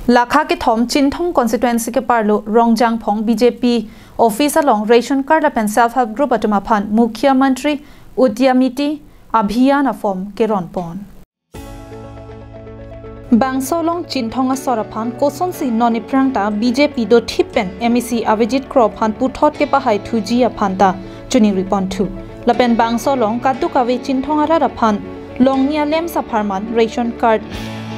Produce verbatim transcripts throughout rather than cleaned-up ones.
Lakha kethom Chinthong constituency keparlo Rongjangphong B J P office along ration card lapen self help group atum aphan Mukhyamantri Udyamiti Abhiyan a-form keronpon. Bangso along Chinthong asor aphan kosonsi non iphrang ta B J P dothip pen M A C Avijit Kro aphan puthot kepahai thuji aphan ta choningri ponthu. Lapen bangso along kadokave Chinthong arat aphan longni a-lamps apharman ration card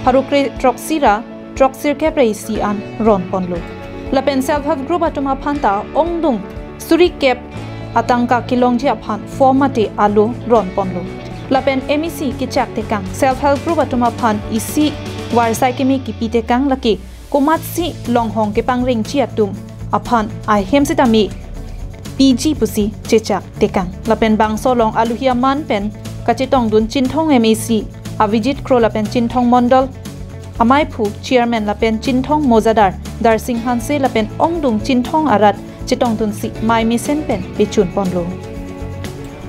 pharo kre throksi ra throksirkep ra isi an ronponlo. Lapen self help group atum aphan ta ongdung suri kep atangka kelongji aphan form mate alo ronponlo. Lapen M A C kechak tekang self help group atum aphan isi varsai keme kipi tekang, lake komatsi longhong kepangrengji atum aphan ahem sitame piji pusi chechak tekang. Lapen bangso along aluhi aman pen kachetongdun Chinthong M A C Avijit Kro lapen Chinthong Mondol amaiphu chairman lapen Chinthong mojadar Darsing Hanse lapen ongdung Chinthong arat chetongdunsi mei mesen pen pechunponlo.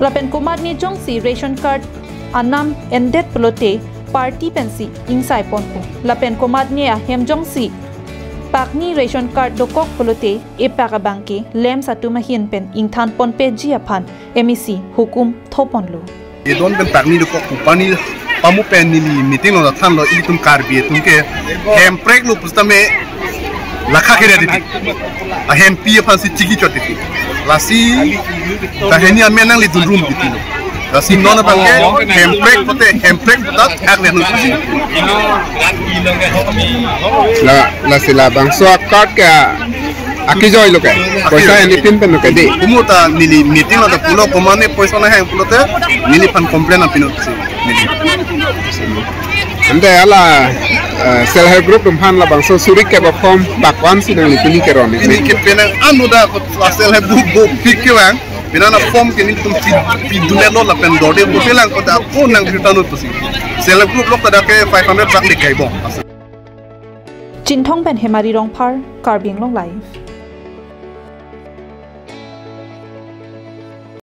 Lapen komatne jongsi ration card anam endet pulote party pensi ingsaiponpo. Lapen komatne ahem jongsi pakni ration card dokok pulote epak abangke lamps atum ahin pen ingthanponpeji aphan M A C hukum thoponlo. Edon pen pakni dokok pu pani pamu pen neli meeting along thanlo, ilitum Karbi atum ke hemprek lo pusitame lakha kere titi. Ahempi aphansi chiki chot titi. Lasi tahini amen nanglidun rum titi. Lasi non abangke hemprek pote hemprek puta thak le nu. La, lasi labangso a-card ke akijoi lo ke. Poisa eni pin pen lo ke dei. Kumu ta neli meeting along ta pulo komatne poisa nahang pulote neliphan complain apinot si. Neli. Ante hala, eh, self help group atum aphan labangso suri kep a-form pakvansi nangli pini keron ni. Pini ke penang anu da ko self help group bo pik kevang. Penang a-form ke nelitum pi, pidunlo lapen dorde bo pelang ko ta ko nang juta not pusi. Self help group lok ta dak ke five hundred bak le kai bo. Chinthong pen Hemari Rongphar, Karbi Anglong Live.